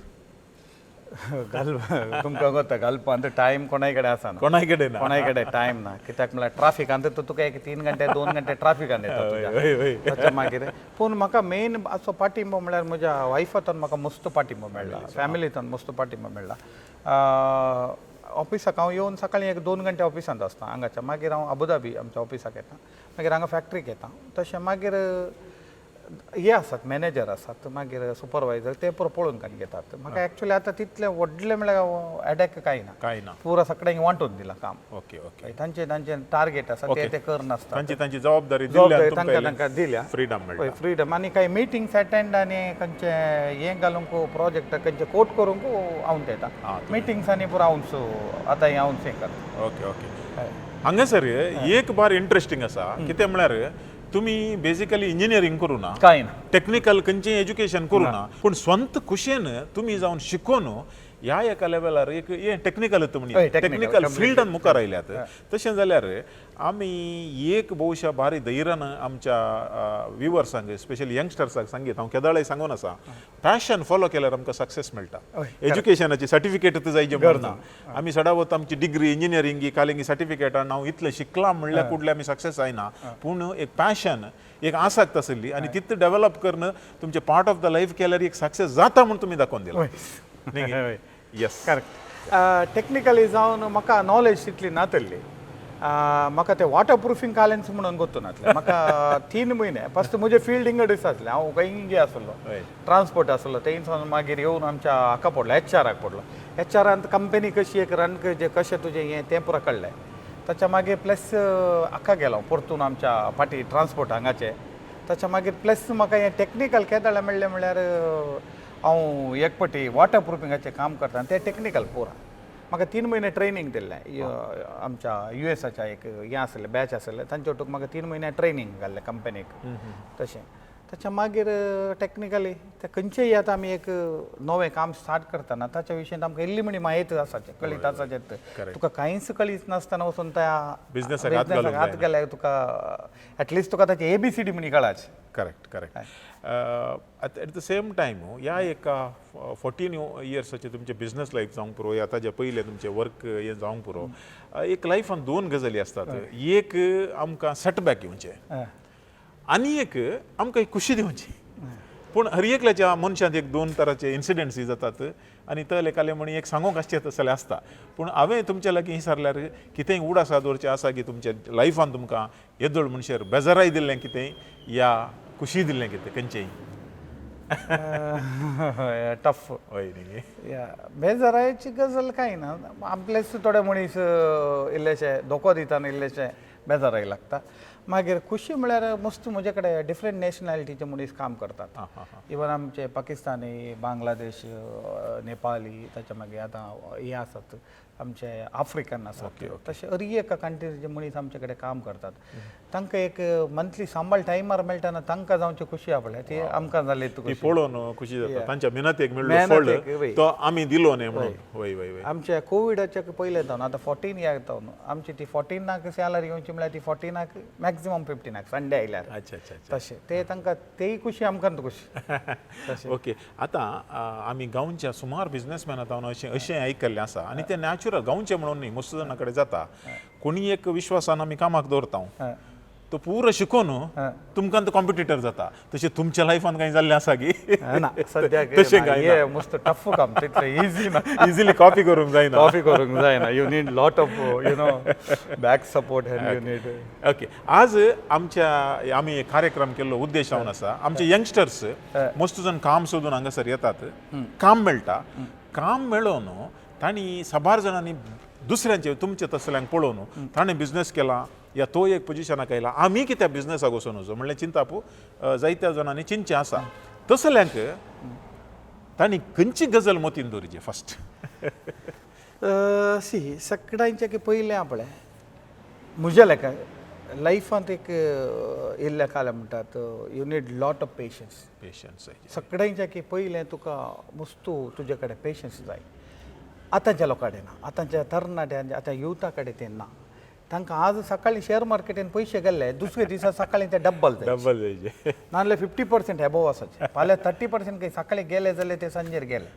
घाल तुमकां कोता घालपांत टायम कोणाय कडेन आसना, कोणाय कडेन ना, कोणाय कडेन टायम ना. कित्याक म्हळ्यार ट्राफिकांत तर तुका एक 3 घंटे 2 घंटे ट्राफिकान येता ताच्या मागीर. पूण म्हाका मेन असो पाठिंबो म्हळ्यार म्हज्या वायफांतून म्हाका मस्त पाठिंबो मेळ्ळा, फॅमिलींतून मस्त पाठिंबो मेळ्ळा. ऑफिसाक हांव येवन सकाळीं एक 2 घंटे ऑफिसांत आसता हांगाच्या, मागीर हांव अबुधाबी आमच्या ऑफिसाक येता, मागीर हांगा फॅक्ट्रीक येता. तशें मागीर हे आसात मॅनेजर आसात, मागीर सुपरवायजर ते पुरो पळोवन काडून घेतात म्हाका. एक्चुअली आतां तितलें व्हडलें म्हळ्यार हेडेक कांय ना, कांय ना, पुरो सगळ्यांक वांटून दिलां काम. ओके ओके तांचे तांचे टार्गेट आसा ते ते करनासता, तांची तांची जबाबदारी तांकां तांकां दिल्या, फ्रीडम मेळटा, फ्रीडम. आनी कांय मिटिंग्स अटेंड आनी खंयचे हें घालूंक प्रोजेक्ट खंयचे कोट करूंक हांव येता मिटिंग्सांनी पुरो हांवच आतां हें हांवच हें करता. ओके ओके हांगासर एक बार इंट्रस्टींग आसा कितें म्हळ्यार तुमी बेसिकली इंजिनियरींग करूं ना, कांय ना, टेक्निकल खंयचें एज्युकेशन करूं ना, पूण स्वंत खुशेन तुमी जावन शिकोवन ह्या एका लेवलार एक हें टेक्निकल तुमी टेक्निकल फिल्डान मुखार आयल्यात. तशें जाल्यार आमी एक बहुशा भारी धैर्यान आमच्या व्युवर्सांक स्पेशली यंगस्टर्सांक सांगीत हांव केदाळय सांगून आसा, पॅशन फॉलो केल्यार आमकां सक्सेस मेळटा. एज्युकेशनाची सर्टिफिकेट जाय म्हणना, आमी सदांच आमची डिग्री इंजिनियरींग कालिंगी सर्टिफिकेट हांव इतलें शिकलां म्हणल्यार कुडले आमी सक्सेस जायना, पूण एक पॅशन एक आसक्त आसली आनी तितू डेव्हलप करून तुमचे पार्ट ऑफ the life केल्यार एक सक्सेस जाता म्हूण तुमी दाखोवन दिला. येस करेक्ट. टेक्निकली जावन म्हाका नॉलेज तितली नातल्ली, म्हाका ते वॉटर प्रुफींग कालेंच म्हणून गोत्तू नातलें म्हाका. 3 म्हयने फस्ट म्हजें फिल्ड हिंगडीच आसलें, हांव खंय आसलो ट्रान्सपोर्ट आसलो, थंयसान मागीर येवन आमच्या हाका पडलो एचआराक पडलो. एचआरांत कंपनी कशी एक रन कशें तुजें हें तें पुरो कळ्ळें. ताच्या मागीर प्लस हाका गेलो परतून आमच्या फाटी ट्रान्सपोर्ट हांगाचे. ताच्या मागीर प्लस म्हाका हें टॅक्निकल केदळा मेळ्ळें म्हळ्यार हांव एक पटी वॉटर प्रुफिंगाचें काम करता आनी तें टॅक्निकल पुरा म्हाका 3 म्हयने ट्रेनींग दिल्लें आमच्या युएसाच्या एक हें आसलें बॅच आसलें तांचे वटूक म्हाका 3 म्हयने ट्रेनींग घाल्लें कंपनीक. तशें ताच्या मागीर टॅक्निकली ते खंयचेय आतां आमी एक नवें काम स्टार्ट करतना ताच्या विशयन आमकां इल्ली म्हणी म्हायती आसाचें कळीत आसाचें. तुका कांयच कळीत नासतना वचून त्या बिजनसाक हात घाल्यार तुका एटलिस्ट तुका ताची ABCD म्हणी कळाची. Correct correct. At the same time ह्या एका 14 इयर्साचे तुमचे बिजनस लायफ जावंक पुरो या ताज्या पयलें तुमचें वर्क हें जावंक पुरो, एक लायफान 2 गजाली आसतात. एक आमकां सेटबॅक येवचें आनी एक आमकां एक खुशी दिवची. पूण हर एकल्याच्या मनशांत एक 2 तराचे इन्सिडंट्स जातात आनी ते लेखाले म्हणी एक सांगूंक आसचें तसलें आसता. पूण हांवें तुमच्या लागीं विचारल्यार कितेंय उडास दवरचें आसा की तुमच्या लायफान तुमकां येदोळ मनशेर बेजाराय दिल्लें कितेंय या खुशी दिल्लें कितें खंयचेंय? टफ हय न्ही, बेजारायची गजाल कांय ना, आपलेच थोडे मनीस इल्लेशे धोको दिता आनी इल्लेशे बेजाराय लागता. मागीर खुशी म्हळ्यार मस्त म्हजे कडेन डिफरंट नॅशनॅलिटीचे मनीस काम करतात. इवन आमचे पाकिस्तानी, बांगलादेश, नेपाली, ताच्या मागीर आतां हे आसात आमचे आफ्रिकन आसात, तशें हर एका कंट्रीचे मनीस आमचे कडेन काम करतात. तांकां एक मंथली सांबाळ टायमार मेळटना तांकां जावची खुशी आपल्या ती आमकां जाली ती पळोवन खुशी जाता, तांच्या मेहनतेक मेळ्ळो फळ तो आमी दिलो न्ही म्हणून. वय वय वय. आमच्या कोविडाच्या पयलें जावन आतां 14 इयर जावन आमची ती 14 सॅलरी येवची म्हळ्यार ती 14 मॅक्सिमम 15 संडे आयल्यार. अच्छा अच्छा. तशें ते तांकां तेय खुशी आमकां खुशी. ओके. आतां आमी गांवच्या सुमार बिजनसमॅना जावन अशें अशें आयकल्लें आसा आनी तें नॅचरल गांवचें म्हणून न्ही मस्त जाणां कडेन जाता. कोणी एक विश्वासान आमी कामाक दवरता, तो पुरो शिकोवन तुमकां तो कॉम्पिटिटर जाता. तशें तुमच्या लायफान कांय जाल्लें आसा की? ना, सद्याक तशें कांय हे मस्त टफ काम, तितलें इजी ना. इजिली कॉपी करूंक जायना. कॉफी करूंक जायना. You need lot of back support and you need. Okay, आज आमच्या आमी एक कार्यक्रम केल्लो उद्देश जावन आसा, आमचे यंगस्टर्स मोस्ट जण काम सोदून हांगासर येतात, काम मेळटा, काम मेळोवन तांणी साबार जाणांनी दुसऱ्यांचे तुमचे तसल्यांक पळोवन ताणें बिझनस केला या तो एक पोजिशनाक आयला, आमी कित्याक बिझनसाक वचून वचो म्हणलें चिंताप जायत्या जाणांनी चिंतचें आसा. तसल्यांक तांणी खंयची गजाल मतीन दवरची फर्स्ट? सी, सगळ्यांच्या की पयलें आपलें म्हज्या लेखा लायफांत एक इल्लें कालें म्हणटात, you need lot of patience. Patience. सगळ्यांच्या की पयलें तुका वस्तू तुजे कडेन पेशन्स जाय. आतांच्या लोकां कडेन ना, आतांच्या तरणाट्यांच्या, आतां युथा कडेन तें ना. तांकां आज सकाळी शेअर मार्केटीन पयशे गेल्ले, दुसरे दिसा सकाळी ते डब्बल जाय. डबल जायचे. नाजाल्यार 50% एबोव आसाचे, फाल्यां 30% काही सकाळी गेले जाल्यार ते सांजेर गेले.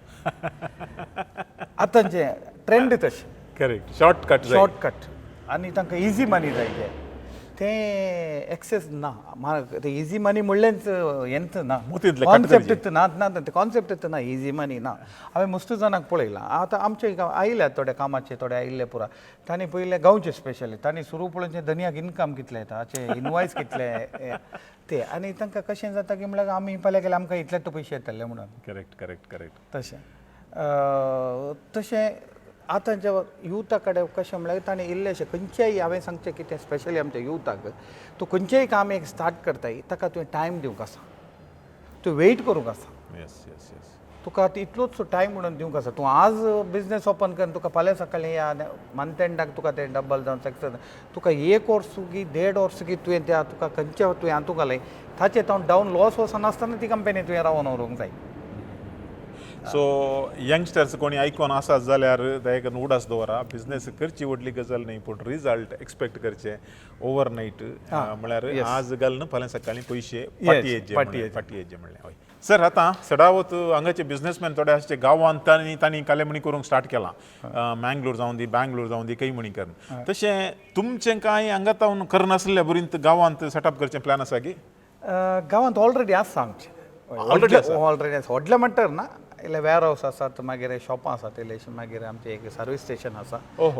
आतांचे ट्रेंड तशें. करेक्ट, शॉर्टकट जाय. शॉर्टकट आनी तांकां इजी मनी जाय. ते तें एक्सेस ना, ते इजी मनी म्हणलेंच हेंच ना. मोतींतलें cut concept ना ना, ते कॉन्सेप्ट ना, इजी मनी ना. हांवें मस्त जाणांक पळयलां. आतां आमचे आयल्यात थोडे कामाचे, थोडे आयिल्ले पुरा, तांणी पयलें गांवचे स्पेशली, तांणी सुरू पळोवचें धनयाक इनकम कितलें येता, हाचे इनवॉयस कितले ते, आनी तांकां कशें जाता की म्हणल्यार आमी फाल्यां गेल्यार आमकां इतले तो पयशे येतले म्हणून. करेक्ट करेक्ट करेक्ट तशें तशें आतांच्या युथा कडेन कशें म्हणल्यार ताणें इल्लेशें खंयचेय, हांवें सांगचें कितें स्पेशली आमच्या युथाक, तूं खंयचेय काम एक स्टार्ट करताय ताका तुवें टायम दिवंक आसा, तूं वेट करूंक आसा. येस येस येस तुका इतलोच टायम म्हणून दिवंक आसा. तूं आज बिजनेस ओपन कर, तुका फाल्यां सकाळीं या मंथ एंडाक तुका तें डब्बल जावन सक्सेस. तुका एक वर्स की देड वर्स की तुवें त्या तुका खंयच्या तुवें हातूंत घालय ताचें तावन डावन लॉस वचनासतना ती कंपनी तुवें रावन व्हरूंक जाय. सो यंगस्टर्स कोणी आयकोन आसात जाल्यार ते उडास दवरा, बिझनेस करची व्हडली गजाल न्ही, पूण रिजल्ट एक्सपेक्ट करचे ओवरनायट, म्हळ्यार आज घालून फाल्यां सकाळीं पयशे फाटी येचे, फाटी येचे म्हणलें. हय सर, आतां सडावत हांगाचे बिझनेसमॅन थोडे आसचे गांवांत तांणी तांणी कालेमणी करूंक स्टार्ट केलां, मँगलोर जावन दी, बँगलोर जावन दी, खंय म्हणी करून. तशें तुमचें कांय हांगा तावन करनासल्या बरींत गांवांत सेटअप करचें प्लॅन आसा की? गांवांत ऑलरेडी आसा आमचें. ऑलरेडी आसा? ऑलरेडी आसा. व्हडलें म्हणटार ना, इल्ले वेअर हावस आसात, मागीर शॉपां आसात इल्लेशें, मागीर आमचें एक सर्वीस स्टेशन आसा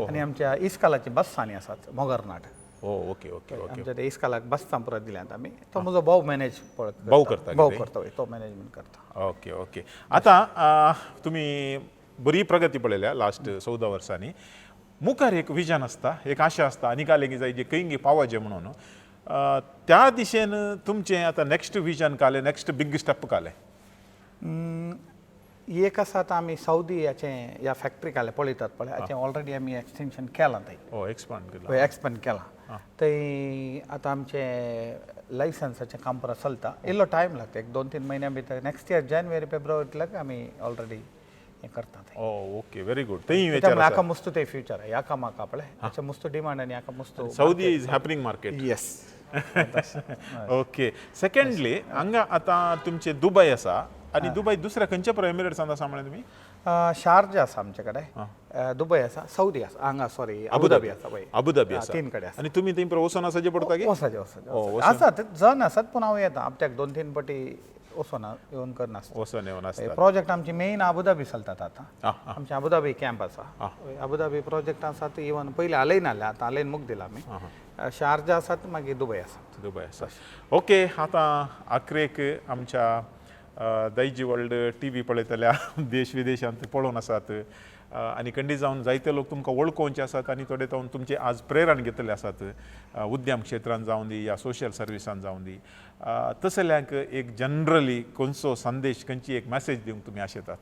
आनी आमच्या इस्कालाची बस्सांनी आसात मोगरनाट. ओ ओके ओके ओके आमच्या ते इस्कालाक बस्सां पुरो दिल्यात आमी. तो म्हजो भाव मॅनेज पळय. भाव करता? भाव करता, तो मॅनेजमेंट करता. ओके ओके आतां तुमी बरी प्रगती पळयल्या लास्ट 14 वर्सांनी. मुखार एक विजन आसता, एक आशा आसता, आनी कालें जाय जे खंय पावाचें म्हणून, त्या दिशेन तुमचें आतां नॅक्स्ट विजन कालें, नॅक्स्ट बिग स्टेप कालें? एक आसा, आतां आमी सावदी हाचें ह्या फॅक्टरी कालें पळयतात पळय, हाचें ऑलरेडी आमी एक्सटेंशन केलां थंय. ओ, एक्सपांड केलां? हय, एक्सपेंड केलां थंय. आतां आमचें लायसन्साचें काम परत चलता, इल्लो टायम लागता, एक 2-3 म्हयन्या भितर, नेक्स्ट इयर जानेवारी फेब्रुवारींतल्यान आमी ऑलरेडी हें करता थंय. ओ ओके, व्हेरी गुड. थंय त्यामुळे हाका मस्त ते फ्युचर ह्या कामाक आपले हाचें मस्त डिमांड आनी हाका मस्त. Saudi is happening market. Yes. Okay, secondly हांगा आतां तुमचे दुबय आसा आनी दुबय दुसऱ्या खंयच्या एमिरेट्सान आसा म्हणलें तुमी? शार्जा आसा आमचे कडेन, दुबय आसा, सौदी आसा, हांगा सॉरी अबुधाबी आसा. अबुधाबी आसा. तीन कडेन आसा. आनी तुमी थंय वचोन आसा जे पडटा की? वचपाचें वचपाचें आसात, जण आसात, पूण हांव येता हप्त्याक 2-3 पटी वचोन येवन करनासता. वचोन येवन आसता. प्रोजेक्ट आमची मेन अबुधाबी चलतात आतां. आमचे अबुधाबी कॅम्प आसा, अबुधाबी प्रोजेक्ट आसात. इवन पयलीं आलयन आसले, आतां आलयन मुक्त दिला आमी. शार्जा आसात, मागीर दुबय आसात. दुबय आसा. ओके, आतां आखरेक आमच्या दायजी वर्ल्ड टी व्ही पळयतल्या देश विदेशांत पळोवन आसात आनी खंडीत जावन जायते लोक तुमकां वळखोवचे आसात आनी थोडे जावन तुमचे आज प्रेरण घेतले आसात, उद्यम क्षेत्रान जावन दी या सोशल सर्विसान जावन दी, तसल्यांक एक जनरली खंयचो संदेश, खंयची एक मॅसेज दिवंक तुमी आशेतात?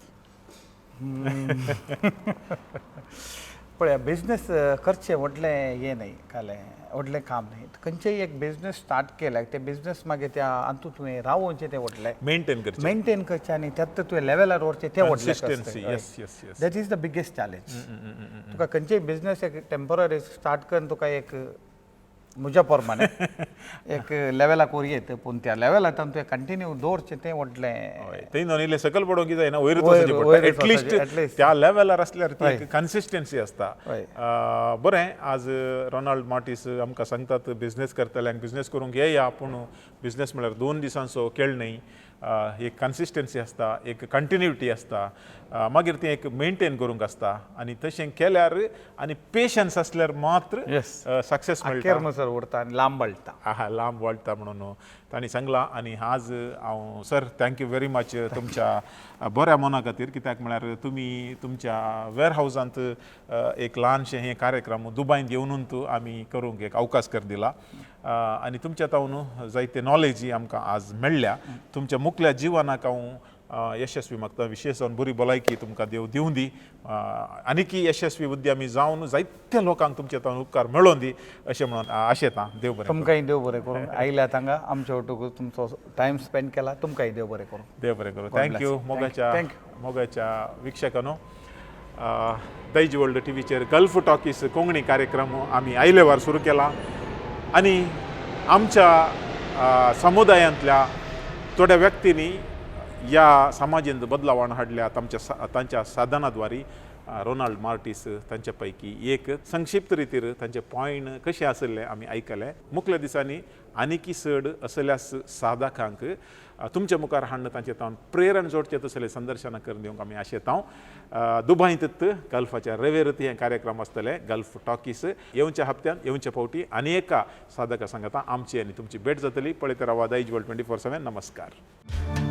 पळया, बिजनेस करचें व्हडलें हें न्हय, कालें व्हडलें काम न्हय. खंयचेय एक बिजनेस स्टार्ट केल्यार ते बिजनेस मागीर त्या हातूंत तुवें रावोवचें तें व्हडलें. मेंटेन करचें. मेंटेन करचें आनी त्यात तुवें लेवलार व्हरचें तें व्हडलें. Consistency. Yes yes yes that is the biggest challenge. तुका खंयचेय बिजनेस एक टेम्पररी स्टार्ट करून तुका एक म्हज्या प्रमाणे एक लेवलाक वर येत, पूण त्या लेवलाक तुवें कंटिन्यू दवरचें तें व्हडलें. थंय न्हय इल्लें सकयल पडोवंक जायना, वयरूच वयर- वचचें पडटा. वयरूच एटलिस्ट वचचें, at least. त्या लेवलार आसल्यार ती एक कन्सिस्टन्सी आसता. हय. बरें, आज रोनाल्ड मार्टीस आमकां सांगतात, बिझनेस करतल्यांक बिझनेस करूंक येया, पूण बिझनेस म्हळ्यार 2 दिसांचो खेळ न्हय. एक कन्सिस्टन्सी आसता, एक कंटिन्युटी आसता, मागीर तें एक मेनटेन करूंक आसता आनी तशें केल्यार आनी पेशन्स आसल्यार मात्र सक्सेस मेळटा. अखेर म्हणसर उरता आनी लांब वळटा. आहा, लांब वळटा म्हणून तांणी सांगलां. आनी आज हांव sir thank you very much तुमच्या बऱ्या मना खातीर, कित्याक म्हळ्यार तुमी तुमच्या वेअर हावजांत एक ल्हानशें हे कार्यक्रम दुबायंत येवनून आमी करूंक एक अवकाश कर दिला आनी तुमच्या तावन जायते नॉलेजी आमकां आज मेळ्ळ्या. तुमच्या मुखल्या जिवनाक हांव यशस्वी मागता, विशेश जावन बरी भलायकी तुमकां देव दिवं दी, आनीकी यशस्वी उद्यमी जावन जायत्या लोकांक तुमच्या तावन उपकार मेळोवन दी अशें म्हणून आशेतां. देव बरें करूं. तुमकांय देव बरें करूं. आयल्यात हांगा आमच्या वटूक, तुमचो टायम स्पेंड केला, तुमकांय देव बरें करूं. देव बरें करूं. God bless thank you. you. मोगाच्या Thank you. मोगाच्या वीक्षकांनो, दायज वर्ल्ड टीव्हीचेर गल्फ टॉकीज कोंकणी कार्यक्रम आमी आयलेवार सुरू केला आनी आमच्या समुदायांतल्या थोड्या व्यक्तींनी ह्या समाजेंत बदलावान हाडल्या तांच्या तांच्या साधनाद्वारी. रोनाल्ड मार्टीस तांच्या पैकी एक. संक्षिप्त रितीर तांचे पॉयंट कशें आशिल्ले आमी आयकले. मुखल्या दिसांनी आनीकी चड असल्या साधकांक तुमच्या मुखार हाडून तांचे तावन प्रेरण जोडचें तसले संदर्शनां करून दिवंक आमी आशेतांव. दुबायंत गल्फाच्या रेवेरत हे कार्यक्रम आसतले गल्फ टॉकीस. येवच्या हप्त्यान येवच्या फावटी आनी एका साधका सांगता आमची आनी तुमची भेट जातली. पळयत रावा दायज वर्ल्ड 24/7. नमस्कार.